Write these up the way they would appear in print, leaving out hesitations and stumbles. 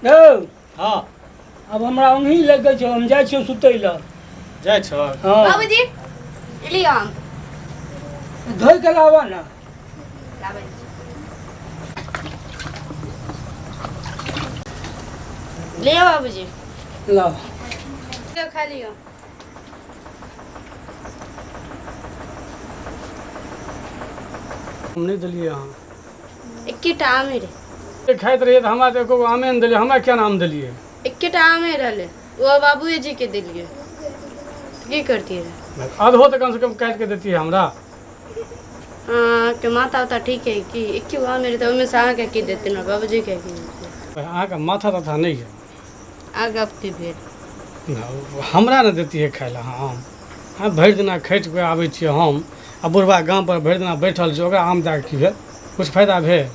यौ। हाँ। आब हमरा ओंघी लागि गेल छै, हम जाइ छियौ सुतै लए। जाइ छह? हाँ। बाबूजी, लिअ आम। धोइ के लाबऽ ने। लाबै छी। लिअ बाबूजी। लाउ। लिअ, खा लिअ। हम नहि देलियै अहाँ। एकेटा आमे रहै। खाइत रहियै तऽ हमरा तऽ एको गो आमे नहि देलियै, हमरा किया आम देलियै? एकेटा आमे रहलै, ओ बाबूए जी के देलियै, तऽ की करतियै रहै? आधो तऽ कमसँ कम काटि कऽ दैतियै हमरा। अहाँके माथा उथा ठीक है कि? एके गो आम रहै तऽ ओहिमे से अहाँके की देतै ने, बाबूजीके की देतै? अहाँके माथा ताथा नहि यऽ? अहाँके गप की भेल? हमरा नहि दैतियै खाइ लए अहाँ आम? हम भरि दिना खटि कऽ आबै छियै हम आ बुढ़बा गामपर भरि दिना बैठल छै, ओकरा आम दए कऽ की भेल? किछु फायदा भेल?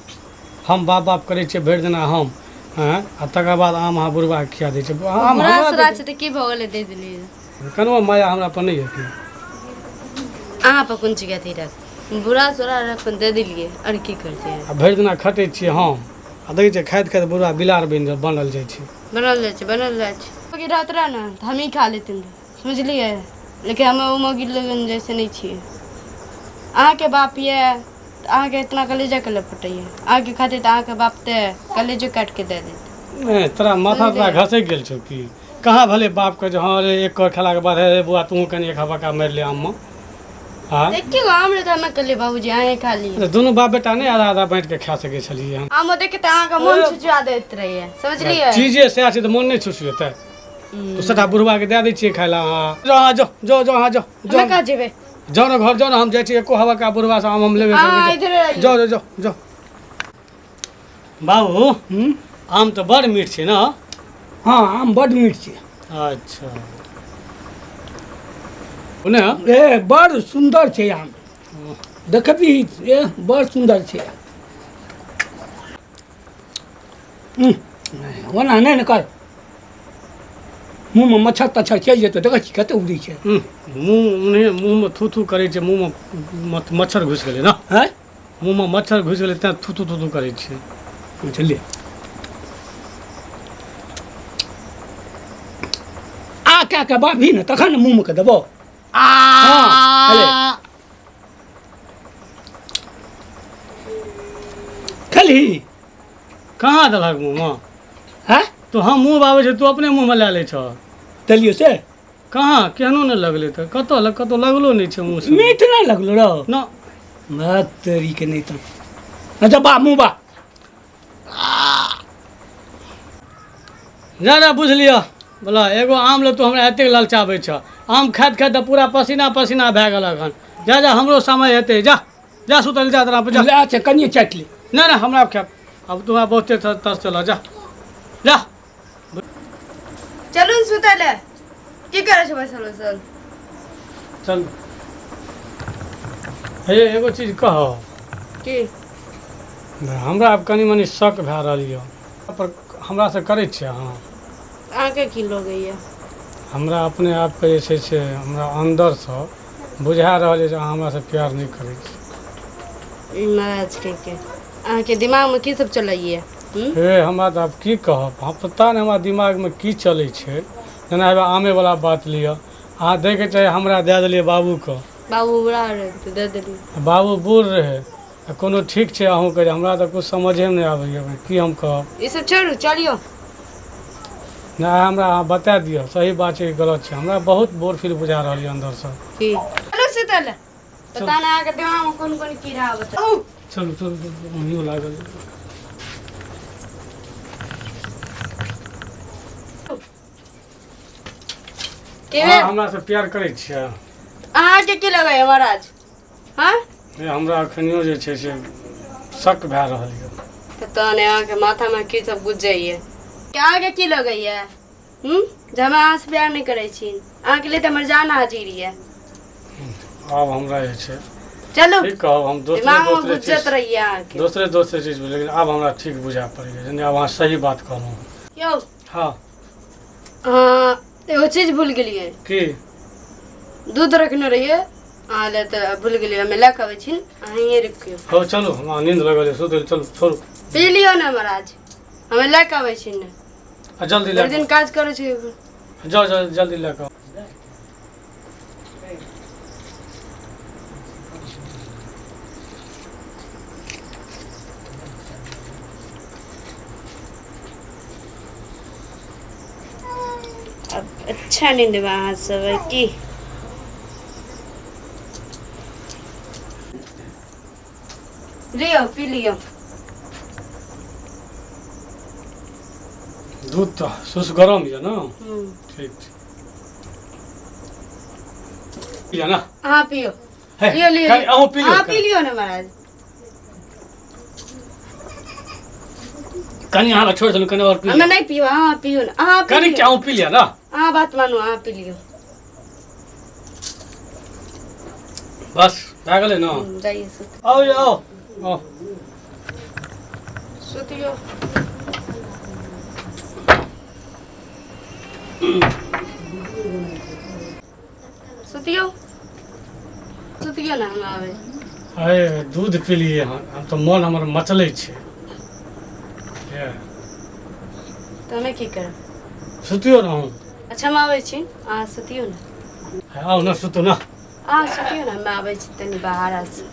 हम बाप बाप करै छियै भरि दिना हम, आँय, आ तकर बाद आम अहाँ बुढ़बाके खिया दै छियै। आम बुढ़ा हमरा सुरा छै तऽ की भऽ गेलै, दे देलियै। कनो माया हमरा पर नहि यऽ की? अहाँ पर कोन चीज अथी रहत? बुढ़ा सुरा रहत, अपन दे देलियै, आओर की करतियै? आ भरि दिना खटै छियै हम आ देखै छियै खाइत खाइत बुढ़बा बिलार बनि बनल जाइ छै। बनल जाइ छै, बनल जाइ छै। मौगी रहत रह ने तऽ हमही खा लेतिन रह, समझलियै? लेकिन हम ओ मौगी लगन जैसे नहि छियै। अहाँके बाप यऽ तऽ अहाँके इतना कलेजा के लपटैया अहाँके खातिर, तऽ अहाँके बाप तऽ कलेजो काटि के दए देत। ए, तोरा माथा तोरा घसकि गेल छौ की? कहाँ भेलै बापके जे हँ रे, एक कर खेलाके बाद हे रे बौआ, तूहूँ कनि एक हबक्का मारि ले आममे। हाँ। एके गो आम रहे तऽ हमे कहलियै बाबूजी अहें खा लिअ। तऽ दुनू बाप बेटा नहि आधा आधा बाँटि कऽ खा सकै छलियै हन? आमो देख के तऽ अहाँके मोन छुछुआ दैत रहैया, समझलियै? चीजे सएह छै तऽ मोन नहि छुछुएतै? तऽ सभटा बुढ़बाके दए दै छियै खाय लए। अहाँ जाउ, अहाँ जाउ, जाउ, जाउ, अहाँ जाउ। हमे जाउ। कहाँ जेबै? जाउ ने घर, जाउ ने, हम जाइ छी। एको हवा बुढ़बा से आम हम लेबे अहाँ करबै। इधरे आइयौ। जाउ, जाउ, जाउ, जाउ। बाबू, हूँ। आम तऽ बड़ मीठ छै ने? हँ, आम बड्ड मीठ छै। अच्छा, ने। ए, बड़ सुन्दर छै आम, देखबही, ए, बड़ सुन्दर छै। हूँ, ओना नहि ने कर, मुँहमे मच्छर तच्छर चलि जेतौ। देखै छी कते उड़ै छै। मुँह ओनहे मुँहमे थू थू करै छै, मुँहमे मच्छर घुसि गेलै ने। आँय? मुँहमे मच्छर घुसि गेलै तेँ थू थू थू थू करै छै। बुझलियै? आ कए कऽ बाबही ने, तखन ने मुँहमे के देबौ। हँ, अरे। खेलही? कहाँ देलहक मुँहमे? हँ। तू हम मुँह बाबै छै, तू अपने मुँहमे लए लै छह। देलियौ से? कहाँ, केहनो नहि लगलै तऽ कतऽ लग कतौ लगलो नहि छै मुँह से। मीठ नहि लगलो रौ? न। मत तेरी के नहि तऽ अच्छा बा मुँह बा। जा जा, बुझलियऽ बोला, एगो आम ले तू हमरा एतेक ललचाबै छह? आम खाइत खाइत तऽ पूरा पसीना पसीना भए गेल अखन। जा जा, हमरो समय हेतै। जा जा, सुतल जा तोरा पर जा। ले, अच्छा कनिए चाटि ले। नहि नहि, हमरा खायब अब तू हमरा बहुते तरसेलह। जा जा। चलू ने सुतै लए, की करै छै बैसल बैसल? चल। हे, एगो चीज कहऽ। की? हमरा आब कनि मनि शक भए रहल यऽ पर, हमरासँ करै छियै अहाँ? अहाँके की लगैया? हमरा अपने आपके जे छै से हमरा अन्दरसँ बुझा रहल यऽ जे अहाँ हमरासँ प्यार नहि करै छी। ई महाराज के अहाँके दिमागमे की सब चलैया? हूँ? हे, हमरा तऽ आब की कहब हम, पता नहि हमरा दिमागमे की चलै छै। जेना हेबे आमेवला बात लिअ, अहाँ दैके चाही हमरा, दए देलियै बाबूके। बाबू बुढ़ा रहै तऽ दे देलियै। बाबू बूढ़ रहै आ कोनो ठीक छै अहूँके जे हमरा तऽ किछु समझेमे नहि आबैए, की हम कहब। ई सब छोड़ू, चलियौ। नहि, हमरा अहाँ बता दिअ, सही बात छै कि गलत छै? हमरा बहुत बोर फील बुझा रहल यऽ अन्दरसँ। की? चलू सुतै लए, पता नहि अहाँके दिमागमे कोन कोन कीड़ा आबत। चलू चलू चलू, ओहियो लागल। के अहाँ हमरासँ प्यार करै छियै? अहाँके की लगैया महाराज? हाँ। हे, हमरा अखनियो जे छै से शक भए रहल यऽ। पता नहि अहाँके माथामे की सब गुजरैया। अहाँके की लगैया, हूँ, जे हम अहाँसँ प्यार नहि करै छी? अहाँके लिए तऽ हमर जान हाजिर यऽ। आब हमरा जे छै चलू। की कहब हम, दोसरे दिमागमे दोसरे गुजरत चीज रहैया अहाँके, दोसरे दोसरे चीज, लेकिन आब हमरा ठीक बुझा पड़ैया जे आब अहाँ सही बात कहलहुँ। यौ। हँ। अहाँ एगो चीज भूल गेलियै। की? दूध रखने रहियै अहाँ लए, तऽ भूल गेलियै। हमे लए कऽ अबै छी, अहाँ हियाँ रुकियौ। हौ, चलू, हमरा नींद लगल यऽ, सुतै लए चलू, छोड़ू। पी लियौ ने महाराज, हमे लए कऽ अबै छी ने। आ जल्दी लए भरि दिन काज करै छी। जाओ जाओ जल्दी लए कऽ। अब अच्छा नींद बा अहाँ सब की। लियो पी लियो। दूध तऽ सुस गरम यऽ ने? ठीक छै। पिया ना? अहाँ पियो। हे, लियो लियो। कनि अहूँ पी लियौ। अहाँ पी लियो ने महाराज। कनि अहाँ छोड़ि देलहुँ, कनि आओर पी हमे नहीं पियो, अहाँ पियो ने। अहाँ पी कनि लियो। अहूँ पी लिअ ना। अहाँ बात मानू, अहाँ पी लियो। बस भए गेलै ने? जाइए सुत। आउ यौ, आउ आउ। सुतियो। सुतियो सुतियो ने, हम आबै। अरे दूध पीलियै हन, आब तऽ मन हमर मचलै छै। तऽ हमे की करब? सुतियो रहूँ। अच्छा हम आबै छी, अहाँ सुतियो ने। आउ ने सुतू ने। अहाँ सुतियो ने, हम आबै छी तनी बाहर से।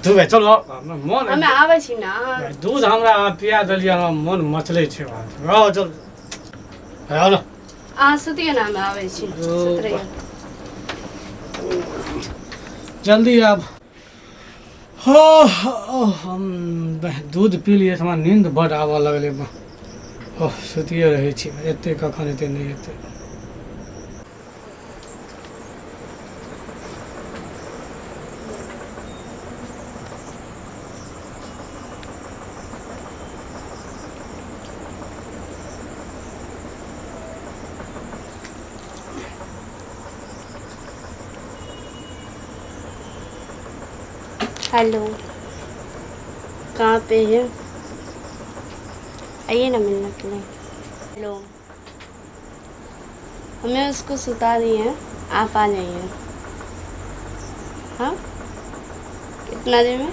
तू भाइ चलो मन। हमे आबै छी ने अहाँ। दूध हमरा अहाँ पिया देलियै, हमरा मन मचलै छै। आउ चल, आउ ने। अहाँ सुतियो ने, हम आबै छी। सुत रहियो जल्दी आब। हो हम दूध पी लियै, हमरा नींद बड आबऽ लगलै। ओह सुतिए रहै छी, एते कखन एतै नहि एतै। हेलो, कहाँ पे है? आइए ना मिलने के लिए। हेलो, हमें उसको सुता दिए हैं, आप आ जाइए। हाँ कितना देर में?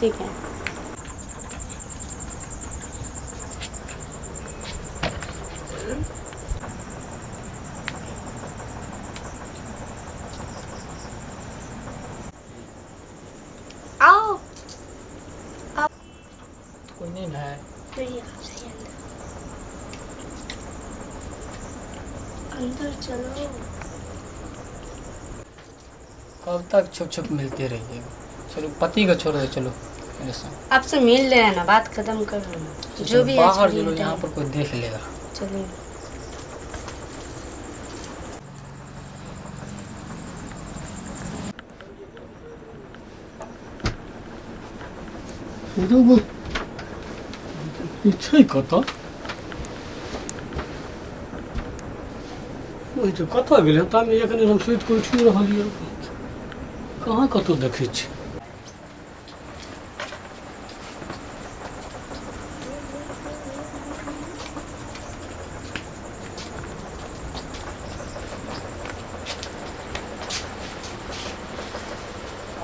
ठीक है। आओ। कोई नहीं ना है? नहीं, आप जाइए अंदर, अंदर चलो। कब तक छुप छुप मिलते रहिएगा? चलो पति को छोड़ दो, चलो मेरे संग। आपसे मिल रहे हैं ना, बात खत्म करो ना। जो भी है बाहर छोड़िए, चलो, यहाँ हटाइए। पर कोई देख लेगा। चलिए। ई छै कतऽ? ओहि जे कतऽ गेलै? तामे एखने हम सुति कऽ उठि रहलियै, कहाँ कतौ देखै छी।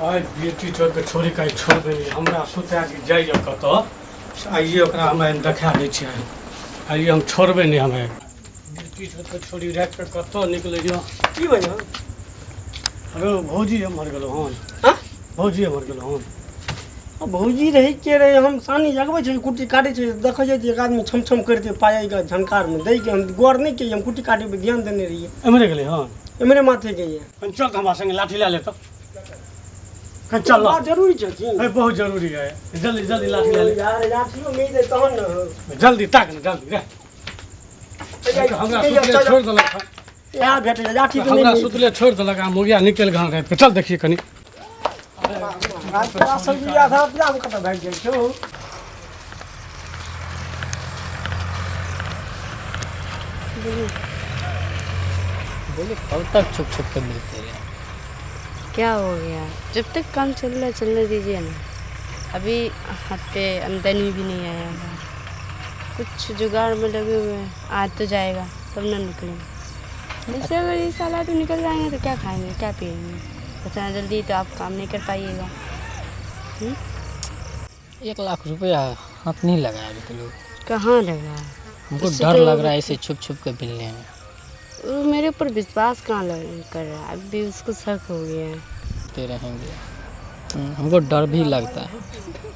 आइ बेटी के छोड़ी के आइ छोड़ देलियै, हमरा सुता के जाइए कतऽ। आइए ओकरा हम देखा दै छियै, आइए हम छोड़बै नहि। हम बेटी छोड़ छोड़ी राखि कऽ कतऽ निकलैए? की भैया? अरे भौजी एम्हर गेलहुँ हन। हाँ? भौजी एम्हर गेलहुँ हन। भौजी रहै के रहे, हम सानी जगबै छै, कुट्टी काटै छै, देखै छै एक आदमी छम छम करिते पायके झनकारमे दै के। हम गौर नहि केलियै, हम कुट्टी काटै पर ध्यान देने रहियै। एम्हरे गेलै हन? एम्हरे माथे गेलियै। कनि चल तऽ हमरा संगे लाठी लए ले तऽ, कनि चल। बात जरूरी छै की? अरे बहुत जरूरी है, जल्दी जल्दी लाठी लए ले। यार लाठियो मिल जाए तहन ने। जल्दी ताक ने, जल्दी रे। हमरा सुतले छोड़ि देलक। इएह भेटै लाठी। हमरा सुतले छोड़ि देलक आ मोगिया निकलि गेल रातिके। चल देखिए कनि। कतऽ भागि जाइ छौ? बोले कब तक छुप छुप के मिलते रहे? क्या हो गया? जब तक काम चल रहा है चलने दीजिए ना। अभी हाथ पे आमदनी भी नहीं आया हुआ, कुछ जुगाड़ में लगे हुए हैं। आज तो जाएगा तब ना निकलेंगे। जैसे अगर ये साल तो निकल जाएंगे तो क्या खाएंगे क्या पिएंगे? इतना जल्दी तो आप काम नहीं कर पाइएगा। 1 लाख रुपया हाथ नहीं लगाया अभी तो लोग। कहाँ लगा? हमको उससे डर तो- लग रहा है ऐसे छुप छुप के मिलने में। वो मेरे ऊपर विश्वास कहाँ कर रहा है, अभी उसको शक हो गया है। ते रहेंगे। हमको डर भी लगता है।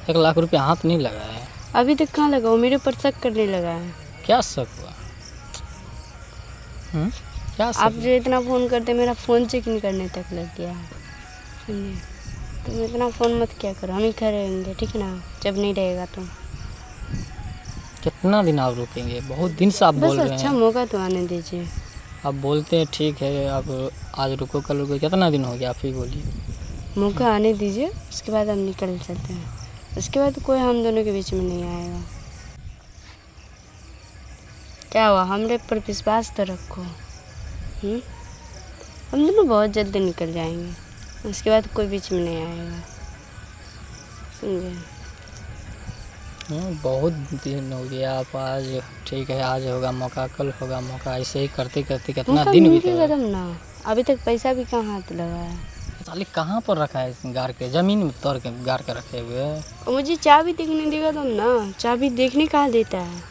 1 लाख रुपया हाथ नहीं लगा है अभी तक कहाँ लगा, वो मेरे ऊपर शक करने लगा है। क्या शक हुआ? क्या शक आप हुआ? जो इतना फ़ोन करते, मेरा फ़ोन चेक नहीं करने तक लग गया है, समझे? तुम इतना फ़ोन मत क्या करो, हम ही खड़े रहेंगे, ठीक है ना? जब नहीं रहेगा तो कितना दिन आप रुकेंगे? बहुत दिन से आप बस बोल रहे अच्छा हैं। मौका तो आने दीजिए। आप बोलते हैं ठीक है, आप आज रुको कल रुको, कितना दिन हो गया आप ही बोलिए। मौका आने दीजिए, उसके बाद हम निकल चलते हैं, उसके बाद कोई हम दोनों के बीच में नहीं आएगा। क्या हुआ, हमरे पर विश्वास तो रखो। हम दोनों बहुत जल्दी निकल जाएंगे, उसके बाद कोई बीच में नहीं आएगा, समझे? बहुत दिन हो गया। आप आज ठीक है, आज होगा मौका, कल होगा मौका, ऐसे ही करते करते कितना मौका दिन बीत मिलेगा गया। तब ना, अभी तक पैसा भी कहाँ हाथ लगा है। साले कहाँ पर रखा है? गाड़ के जमीन में तोड़ के गाड़ के रखे हुए है। और मुझे चाबी देखने देगा तुम ना, चाबी देखने कहाँ देता है?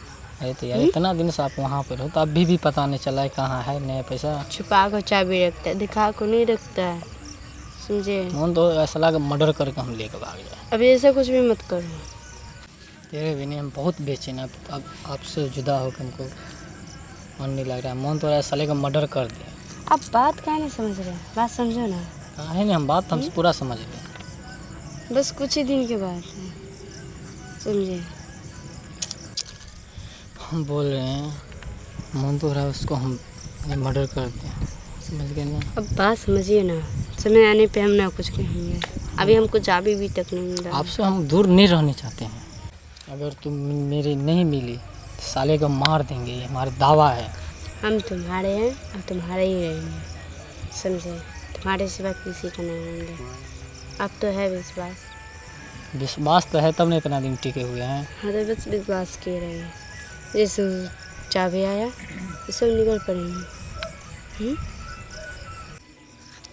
अरे तो यार इतना दिन से आप वहाँ पर हो तो अभी भी पता नहीं चला है कहाँ है नया पैसा। छुपा को चाबी रखता है, दिखा को नहीं रखता है, समझे? मन तो ऐसा लगा मर्डर करके हम लेके भाग जाए। अभी ऐसा कुछ भी मत करो। तेरे बिना हम बहुत बेचैन हैं। अब आपसे जुदा होकर हमको मन नहीं लग रहा है। मन तो रहा है साले का मर्डर कर दे। आप बात काहे नहीं समझ रहे? बात समझो ना। काहे नहीं, हम बात हम पूरा समझ गए। बस कुछ ही दिन के बाद है, समझे? हम बोल रहे हैं मन तो रहा है उसको हम मर्डर कर दें, समझ गए ना? अब बात समझिए ना, समय आने पे हम ना कुछ कहेंगे। अभी हमको चाबी भी तक नहीं मिला। आपसे हम दूर नहीं रहने चाहते हैं। अगर तुम मेरे नहीं मिली तो साले को मार देंगे, ये हमारा दावा है। हम तुम्हारे हैं और तुम्हारे ही रहेंगे, समझे? तुम्हारे सिवा किसी का नहीं होंगे। अब तो है विश्वास। विश्वास तो है तब ना इतना दिन टिके हुए हैं। हाँ तो बस विश्वास किए रहे। जैसे चाबी आया ये सब निकल पड़ेंगे।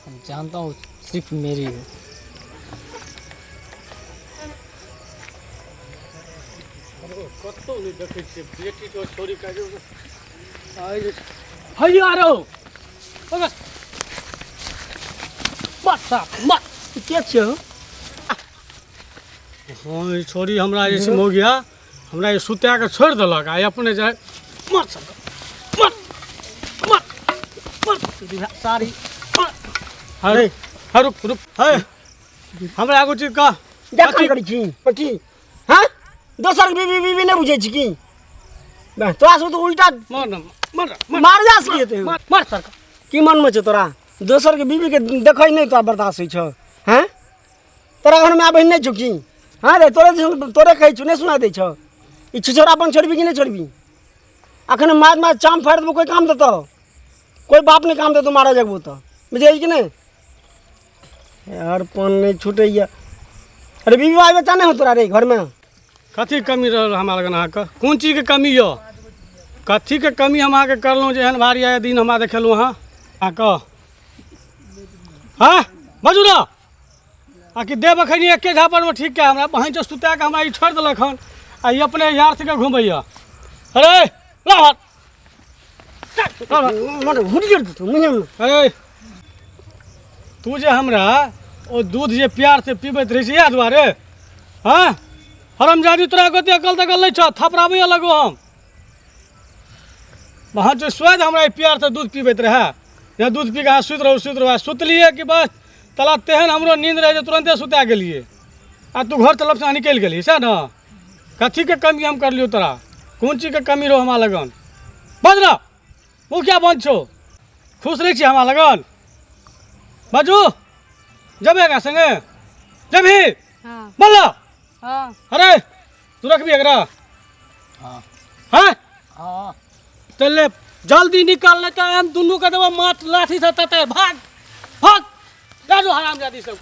हम जानता हूँ सिर्फ मेरी हो। कतौ नहि देखै छियै बेटी तो छोरी के हैया रौ मत साफ मत के छियौ? हाँ ई छोरी हमरा जे छै मौगिया हमरा ई सुता के छोड़ि देलक आ अपने जाय मत सब मत मत मत सारी अरे हाँ रुक रुक है हमरा एगो चीज कह। जखन करै छी पटी हाँ दोसर बीबी बीबी नहि बुझै छी की? तोरा सब तऽ उल्टा मार न मार मार मार जा सकै तू। मार मार सर की मनमे छौ तोरा? दोसर के बीबी के देखै नहि तोरा बर्दाश्त होइ छौ? हैं तोरा घरमे आबै नहि छौ की? हाँ रे तोरे तोरे कहै छौ नहि सुना दै छौ? ई छिछोरापन छोड़बी कि नहि छोड़बी? अखन मार मार चाम फाड़ि देबौ, कोइ काम देतौ? कोइ बाप नहि काम देतौ, मारऽ जगबौ तऽ बुझै कि नहि? यार पान नहि छूटैया। अरे बीबी बाल बच्चा नहि हो तोरा रे घरमे? कथी कमी रहल हमरा लगन अहाँके? कोन चीजके कमी यऽ? कथीके कमी हम अहाँके करलहुँ जे एहन भारी आय दिन हमरा देखेलहुँ अहाँ? अहाँके हँ बाजू ने आ कि देब एखन एके झापड़मे ठीक कए हमरा बहन जो सुता कऽ हमरा ई छोड़ि देलक हन आ ई अपने यार सबके घुमैया। अरे ला अरे तू जे हमरा ओ दूध जे प्यार से पीबैत रहै छै इएह दुआरे? हँ हरमजादी तोरा गोते अकल तकल नहि छौ, थपराबैए लगो हम। वहाँ जो स्वाद हमरा प्यार से दूध पीबैत रहै, या दूध पी कऽ अहाँ सुति रहू सुति रहू, आ सुतलियै कि बस तला तेहन हमरो नींद रहै जे तुरन्ते सुता गेलियै आ तू घर तरफ से निकलि गेलही, सएह ने? कथीके कमी हम करलियौ तोरा? कोन चीजके कमी रहौ हमरा लगन? बज न, मुँह किया बन्द छौ? खुश नहि छी हमरा लगन? बाजू, जेबै एकरा सङ्गे? जेबही? हाँ। बोल। हाँ। अरे तू रखबी एकरा? हाँ। हाँ? हाँ। चल ले जल्दी निकल, नहीं तो हम दुनू के देबो माथ लाठी से तते। भाग भाग, जा जो हरामजादी सब।